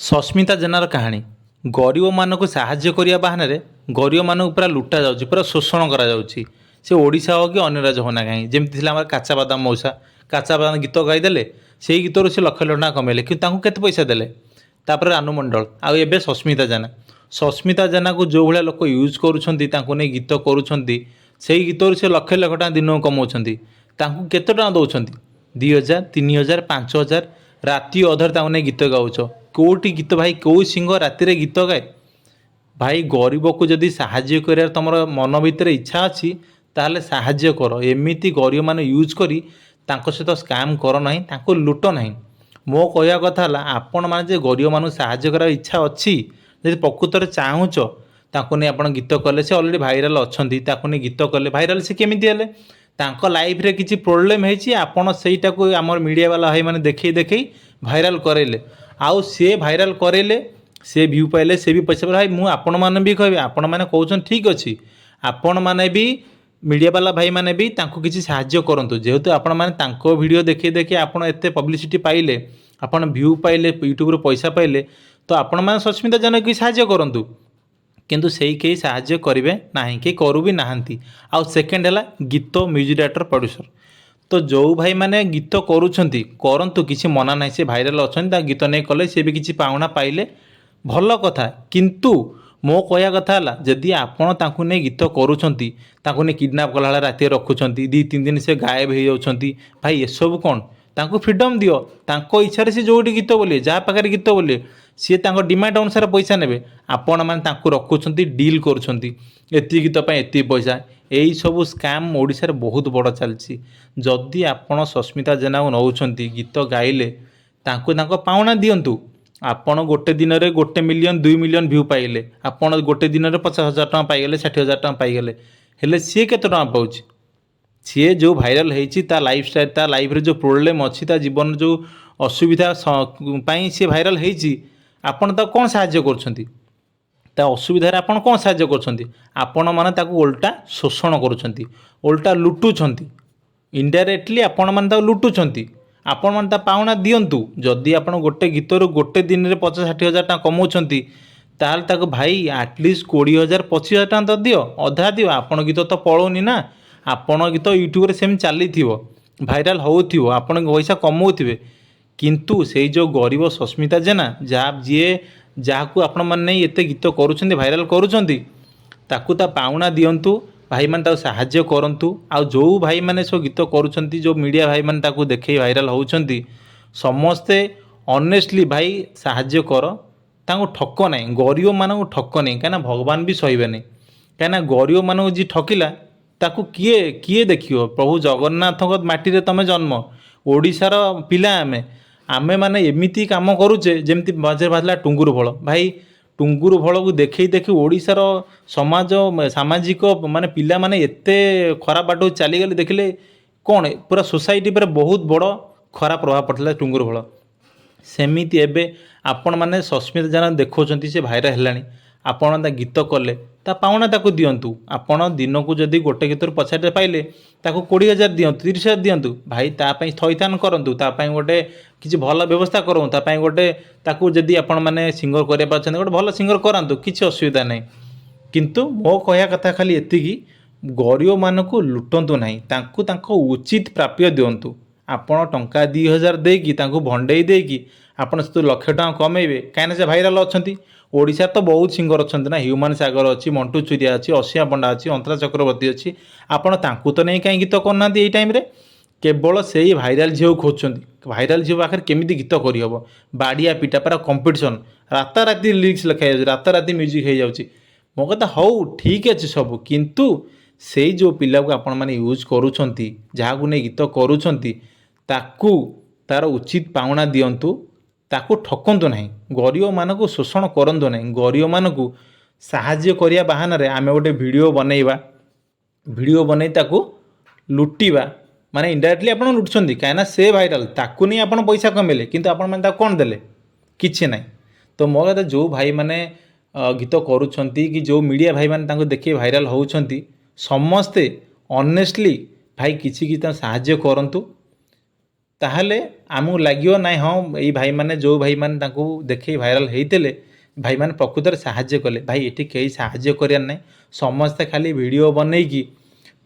ସସ୍ମିତା ଜେନାର କାହାଣୀ। ଗରିବମାନଙ୍କୁ ସାହାଯ୍ୟ କରିବା ବାହାନାରେ ଗରିବମାନଙ୍କୁ ପୁରା ଲୁଟା ଯାଉଛି, ପୁରା ଶୋଷଣ କରାଯାଉଛି। ସେ ଓଡ଼ିଶା ହେଉ କି ଅନ୍ୟ ରାଜ୍ୟ ହେଉନା କାହିଁକି। ଯେମିତି ଥିଲା ଆମର କାଚା ବାଦାମ ମଉସା। କାଚା ବାଦାମ ଗୀତ ଗାଇଦେଲେ, ସେଇ ଗୀତରୁ ସେ ଲକ୍ଷ ଲକ୍ଷ ଟଙ୍କା କମେଇଲେ। କିନ୍ତୁ ତାଙ୍କୁ କେତେ ପଇସା ଦେଲେ? ତାପରେ ରାନୁ ମଣ୍ଡଳ, ଆଉ ଏବେ ସସ୍ମିତା ଜେନା। ସସ୍ମିତା ଜେନାକୁ ଯେଉଁ ଭଳିଆ ଲୋକ ୟୁଜ୍ କରୁଛନ୍ତି, ତାଙ୍କୁ ନେଇ ଗୀତ କରୁଛନ୍ତି, ସେଇ ଗୀତରୁ ସେ ଲକ୍ଷ ଲକ୍ଷ ଟଙ୍କା ଦିନକୁ କମାଉଛନ୍ତି। ତାଙ୍କୁ କେତେ ଟଙ୍କା ଦେଉଛନ୍ତି? 2000, 3000, 5000। ରାତି ଅଧରେ ତାଙ୍କୁ ନେଇ ଗୀତ ଗାଉଛ। କେଉଁଠି ଗୀତ ଭାଇ? କେଉଁ ସିଙ୍ଗର ରାତିରେ ଗୀତ ଗାଏ ଭାଇ? ଗରିବକୁ ଯଦି ସାହାଯ୍ୟ କରିବାର ତୁମର ମନ ଭିତରେ ଇଚ୍ଛା ଅଛି, ତାହେଲେ ସାହାଯ୍ୟ କର। ଏମିତି ଗରିବମାନେ ୟୁଜ୍ କରି ତାଙ୍କ ସହିତ ସ୍କାମ୍ କର ନାହିଁ, ତାଙ୍କୁ ଲୁଟ ନାହିଁ। ମୋ କହିବା କଥା ହେଲା, ଆପଣମାନେ ଯେ ଗରିବମାନଙ୍କୁ ସାହାଯ୍ୟ କରିବାର ଇଚ୍ଛା ଅଛି, ଯଦି ପ୍ରକୃତରେ ଚାହୁଁଛ, ତାଙ୍କୁ ନେଇ ଆପଣ ଗୀତ କଲେ, ସେ ଅଲରେଡ଼ି ଭାଇରାଲ୍ ଅଛନ୍ତି। ତାକୁ ନେଇ ଗୀତ କଲେ ଭାଇରାଲ୍ ସେ କେମିତି ହେଲେ? ତାଙ୍କ ଲାଇଫ୍ରେ କିଛି ପ୍ରୋବ୍ଲେମ୍ ହେଇଛି, ଆପଣ ସେଇଟାକୁ ଆମର ମିଡ଼ିଆ ବାଲା ଭାଇମାନେ ଦେଖେଇ ଦେଖେଇ ଭାଇରାଲ୍ କରେଇଲେ। ଆଉ ସିଏ ଭାଇରାଲ୍ କରେଇଲେ, ସେ ଭ୍ୟୁ ପାଇଲେ, ସେ ବି ପଇସା ପାଇଲେ। ଭାଇ, ମୁଁ ଆପଣମାନେ ବି କହିବି, ଆପଣମାନେ କହୁଛନ୍ତି ଠିକ୍ ଅଛି, ଆପଣମାନେ ବି ମିଡ଼ିଆ ବାଲା ଭାଇମାନେ ବି ତାଙ୍କୁ କିଛି ସାହାଯ୍ୟ କରନ୍ତୁ। ଯେହେତୁ ଆପଣମାନେ ତାଙ୍କ ଭିଡ଼ିଓ ଦେଖେଇ ଦେଖେଇ ଆପଣ ଏତେ ପବ୍ଲିସିଟି ପାଇଲେ, ଆପଣ ଭ୍ୟୁ ପାଇଲେ, ୟୁଟ୍ୟୁବରୁ ପଇସା ପାଇଲେ, ତ ଆପଣମାନେ ସସ୍ମିତା ଜେନାକୁ ବି ସାହାଯ୍ୟ କରନ୍ତୁ। କିନ୍ତୁ ସେଇ କେହି ସାହାଯ୍ୟ କରିବେ ନାହିଁ, କେହି କରୁ ବି ନାହାନ୍ତି। ଆଉ ସେକେଣ୍ଡ ହେଲା ଗୀତ ମ୍ୟୁଜିକ୍ ଡାଇରେକ୍ଟର, ପ୍ରଡ୍ୟୁସର। ତ ଯେଉଁ ଭାଇମାନେ ଗୀତ କରୁଛନ୍ତି, କରନ୍ତୁ, କିଛି ମନା ନାହିଁ। ସେ ଭାଇରାଲ୍ ଅଛନ୍ତି, ତା ଗୀତ ନେଇ କଲେ, ସେ ବି କିଛି ପାଉଣା ପାଇଲେ, ଭଲ କଥା। କିନ୍ତୁ ମୋ କହିବା କଥା ହେଲା, ଯଦି ଆପଣ ତାଙ୍କୁ ନେଇ ଗୀତ କରୁଛନ୍ତି, ତାଙ୍କୁ ନେଇ କିଡ଼ନାପ୍ କଲା ଭଳିଆ ରାତିରେ ରଖୁଛନ୍ତି, 2-3 ଦିନ ସେ ଗାୟବ ହେଇଯାଉଛନ୍ତି, ଭାଇ, ଏସବୁ କ'ଣ? ତାଙ୍କୁ ଫ୍ରିଡ଼ମ୍ ଦିଅ। ତାଙ୍କ ଇଚ୍ଛାରେ ସେ ଯେଉଁଠି ଗୀତ ବୋଲିବେ, ଯାହା ପାଖରେ ଗୀତ ବୋଲିବେ, ସିଏ ତାଙ୍କ ଡିମାଣ୍ଡ ଅନୁସାରେ ପଇସା ନେବେ। ଆପଣମାନେ ତାଙ୍କୁ ରଖୁଛନ୍ତି, ଡିଲ୍ କରୁଛନ୍ତି, ଏତିକି ଗୀତ ପାଇଁ ଏତିକି ପଇସା। ଏଇସବୁ ସ୍କାମ୍ ଓଡ଼ିଶାରେ ବହୁତ ବଡ଼ ଚାଲିଛି। ଯଦି ଆପଣ ସସ୍ମିତା ଜେନାକୁ ନେଉଛନ୍ତି, ଗୀତ ଗାଇଲେ, ତାଙ୍କୁ ତାଙ୍କ ପାଉଣା ଦିଅନ୍ତୁ। ଆପଣ ଗୋଟେ ଦିନରେ 1 ମିଲିୟନ୍, 2 ମିଲିୟନ୍ ଭ୍ୟୁ ପାଇଲେ, ଆପଣ ଗୋଟେ ଦିନରେ 50,000 ଟଙ୍କା ପାଇଗଲେ, 60,000 ଟଙ୍କା ପାଇଗଲେ, ହେଲେ ସିଏ କେତେ ଟଙ୍କା ପାଉଛି? ସିଏ ଯେଉଁ ଭାଇରାଲ୍ ହେଇଛି, ତା ଲାଇଫଷ୍ଟାଇଲ୍, ତା ଲାଇଫ୍ରେ ଯେଉଁ ପ୍ରୋବ୍ଲେମ୍ ଅଛି, ତା ଜୀବନରେ ଯେଉଁ ଅସୁବିଧା ପାଇଁ ସିଏ ଭାଇରାଲ୍ ହେଇଛି, ଆପଣ ତାକୁ କ'ଣ ସାହାଯ୍ୟ କରୁଛନ୍ତି? ତା ଅସୁବିଧାରେ ଆପଣ କ'ଣ ସାହାଯ୍ୟ କରୁଛନ୍ତି? ଆପଣମାନେ ତାକୁ ଓଲଟା ଶୋଷଣ କରୁଛନ୍ତି, ଓଲଟା ଲୁଟୁଛନ୍ତି। ଇନଡାଇରେକ୍ଟଲି ଆପଣମାନେ ତାକୁ ଲୁଟୁଛନ୍ତି। ଆପଣମାନେ ତା ପାଉଣା ଦିଅନ୍ତୁ। ଯଦି ଆପଣ ଗୋଟେ ଗୀତରୁ ଗୋଟେ ଦିନରେ 50-60 ହଜାର ଟଙ୍କା କମାଉଛନ୍ତି, ତାହେଲେ ତାକୁ ଭାଇ ଆଟଲିଷ୍ଟ 20,000, 25,000 ଟଙ୍କା ତ ଦିଅ, ଅଧା ଦିଅ। ଆପଣ ଗୀତ ତ ପଳଉନି ନା। ଆପଣ ଗୀତ ୟୁଟ୍ୟୁବରେ ସେମିତି ଚାଲିଥିବ, ଭାଇରାଲ୍ ହେଉଥିବ, ଆପଣ ପଇସା କମାଉଥିବେ। କିନ୍ତୁ ସେଇ ଯେଉଁ ଗରିବ ସସ୍ମିତା ଜେନା, ଯାହା ଯିଏ ଯାହାକୁ ଆପଣମାନେ ନେଇ ଏତେ ଗୀତ କରୁଛନ୍ତି, ଭାଇରାଲ୍ କରୁଛନ୍ତି, ତାକୁ ତା ପାଉଣା ଦିଅନ୍ତୁ। ଭାଇମାନେ ତାକୁ ସାହାଯ୍ୟ କରନ୍ତୁ। ଆଉ ଯେଉଁ ଭାଇମାନେ ସବୁ ଗୀତ କରୁଛନ୍ତି, ଯେଉଁ ମିଡ଼ିଆ ଭାଇମାନେ ତାକୁ ଦେଖେଇ ଭାଇରାଲ୍ ହେଉଛନ୍ତି, ସମସ୍ତେ ଅନେଷ୍ଟଲି ଭାଇ ସାହାଯ୍ୟ କର। ତାଙ୍କୁ ଠକ ନାହିଁ, ଗରିବମାନଙ୍କୁ ଠକ ନାହିଁ। କାହିଁକିନା ଭଗବାନ ବି ସହିବେନି। କାହିଁକିନା ଗରିବମାନଙ୍କୁ ଯିଏ ଠକିଲା, ତାକୁ କିଏ କିଏ ଦେଖିବ? ପ୍ରଭୁ ଜଗନ୍ନାଥଙ୍କ ମାଟିରେ ତୁମେ ଜନ୍ମ, ଓଡ଼ିଶାର ପିଲା ଆମେ। ଆମେମାନେ ଏମିତି କାମ କରୁଛେ, ଯେମିତି ମଝିରେ ବାହାରିଲା ଟୁଙ୍ଗୁରୁ ଭୋଳ। ଭାଇ, ଟୁଙ୍ଗୁରୁ ଭୋଳକୁ ଦେଖେଇ ଦେଖେଇ ଓଡ଼ିଶାର ସମାଜ, ସାମାଜିକ ମାନେ ପିଲାମାନେ ଏତେ ଖରାପ ବାଟକୁ ଚାଲିଗଲେ। ଦେଖିଲେ କ'ଣ ପୁରା ସୋସାଇଟି ଉପରେ ବହୁତ ବଡ଼ ଖରାପ ପ୍ରଭାବ ପଡ଼ିଥିଲା ଟୁଙ୍ଗୁରୁ ଭୋଳ। ସେମିତି ଏବେ ଆପଣମାନେ ସସ୍ମିତା ଜେନା ଦେଖାଉଛନ୍ତି, ସେ ଭାଇରାଲ୍ ହେଲାଣି, ଆପଣ ତା ଗୀତ କଲେ, ତା ପାଉଣା ତାକୁ ଦିଅନ୍ତୁ। ଆପଣ ଦିନକୁ ଯଦି ଗୋଟେ ଗୀତରୁ 50 ହଜାର ପାଇଲେ, ତାକୁ 20,000 ଦିଅନ୍ତୁ, 30,000 ଦିଅନ୍ତୁ। ଭାଇ, ତା ପାଇଁ ଥଇଥାନ କରନ୍ତୁ, ତା ପାଇଁ ଗୋଟେ କିଛି ଭଲ ବ୍ୟବସ୍ଥା କରନ୍ତୁ। ତା ପାଇଁ ଗୋଟେ ତାକୁ ଯଦି ଆପଣମାନେ ସିଙ୍ଗର କରିବା ପାରୁଛନ୍ତି, ଗୋଟେ ଭଲ ସିଙ୍ଗର କରାନ୍ତୁ, କିଛି ଅସୁବିଧା ନାହିଁ। କିନ୍ତୁ ମୋ କହିବା କଥା ଖାଲି ଏତିକି, ଗରିବମାନଙ୍କୁ ଲୁଟନ୍ତୁ ନାହିଁ, ତାଙ୍କୁ ତାଙ୍କ ଉଚିତ ପ୍ରାପ୍ୟ ଦିଅନ୍ତୁ। ଆପଣ ଟଙ୍କା 2000 ଦେଇକି, ତାଙ୍କୁ ଭଣ୍ଡେଇ ଦେଇକି ଆପଣ ସେଥିରୁ ଲକ୍ଷ ଟଙ୍କା କମେଇବେ, କାହିଁକିନା ସେ ଭାଇରାଲ୍ ଅଛନ୍ତି। ଓଡ଼ିଶାରେ ତ ବହୁତ ସିଙ୍ଗର ଅଛନ୍ତି ନା। ହ୍ୟୁମାନ୍ ସାଗର ଅଛି, ମଣ୍ଟୁ ଚୁରିଆ ଅଛି, ଅସୀମା ପଣ୍ଡା ଅଛି, ଅନ୍ତରା ଚକ୍ରବର୍ତ୍ତୀ ଅଛି। ଆପଣ ତାଙ୍କୁ ତ ନେଇ କାହିଁ ଗୀତ କରୁନାହାନ୍ତି ଏଇ ଟାଇମ୍ରେ? କେବଳ ସେଇ ଭାଇରାଲ୍ ଝିଅକୁ ଖୋଜୁଛନ୍ତି। ଭାଇରାଲ୍ ଝିଅ ପାଖରେ କେମିତି ଗୀତ କରିହେବ, ବାଡ଼ିଆ ପିଟା ପୁରା କମ୍ପିଟିସନ୍। ରାତାରାତି ଲିରିକ୍ସ ଲେଖା ହେଇଯାଉଛି, ରାତାରାତି ମ୍ୟୁଜିକ୍ ହେଇଯାଉଛି। ମୋ କଥା ହଉ, ଠିକ୍ ଅଛି ସବୁ, କିନ୍ତୁ ସେଇ ଯେଉଁ ପିଲାକୁ ଆପଣମାନେ ୟୁଜ୍ କରୁଛନ୍ତି, ଯାହାକୁ ନେଇ ଗୀତ କରୁଛନ୍ତି, ତାକୁ ତାର ଉଚିତ ପାଉଣା ଦିଅନ୍ତୁ। ତାକୁ ଠକନ୍ତୁ ନାହିଁ, ଗରିବମାନଙ୍କୁ ଶୋଷଣ କରନ୍ତୁ ନାହିଁ। ଗରିବମାନଙ୍କୁ ସାହାଯ୍ୟ କରିବା ବାହାନାରେ ଆମେ ଗୋଟେ ଭିଡ଼ିଓ ବନେଇବା, ଭିଡ଼ିଓ ବନେଇ ତାକୁ ଲୁଟିବା, ମାନେ ଇନଡାଇରେକ୍ଟଲି ଆପଣ ଲୁଟୁଛନ୍ତି। କାହିଁକିନା ସେ ଭାଇରାଲ୍, ତାକୁ ନେଇ ଆପଣ ପଇସା କମେଇଲେ, କିନ୍ତୁ ଆପଣମାନେ ତାକୁ କ'ଣ ଦେଲେ? କିଛି ନାହିଁ। ତ ମୋ କଥା, ଯେଉଁ ଭାଇମାନେ ଗୀତ କରୁଛନ୍ତି କି ଯେଉଁ ମିଡ଼ିଆ ଭାଇମାନେ ତାଙ୍କୁ ଦେଖି ଭାଇରାଲ୍ ହେଉଛନ୍ତି, ସମସ୍ତେ ଅନେଷ୍ଟଲି ଭାଇ କିଛି କିଛି ତାଙ୍କୁ ସାହାଯ୍ୟ କରନ୍ତୁ। ତାହେଲେ ଆମକୁ ଲାଗିବ ନାଇଁ, ହଁ, ଏଇ ଭାଇମାନେ, ଯେଉଁ ଭାଇମାନେ ତାଙ୍କୁ ଦେଖେଇ ଭାଇରାଲ୍ ହେଇଥିଲେ, ଭାଇମାନେ ପ୍ରକୃତରେ ସାହାଯ୍ୟ କଲେ। ଭାଇ, ଏଠି କେହି ସାହାଯ୍ୟ କରିବାର ନାହିଁ। ସମସ୍ତେ ଖାଲି ଭିଡ଼ିଓ ବନେଇକି,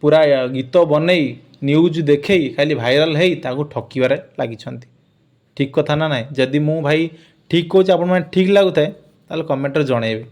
ପୁରା ଗୀତ ବନେଇ, ନ୍ୟୁଜ୍ ଦେଖେଇ, ଖାଲି ଭାଇରାଲ୍ ହେଇ ତାକୁ ଠକିବାରେ ଲାଗିଛନ୍ତି। ଠିକ୍ କଥା ନା ନାହିଁ? ଯଦି ମୁଁ ଭାଇ ଠିକ୍ କହୁଛି, ଆପଣମାନେ ଠିକ୍ ଲାଗୁଥାଏ, ତାହେଲେ କମେଣ୍ଟରେ ଜଣେଇବେ।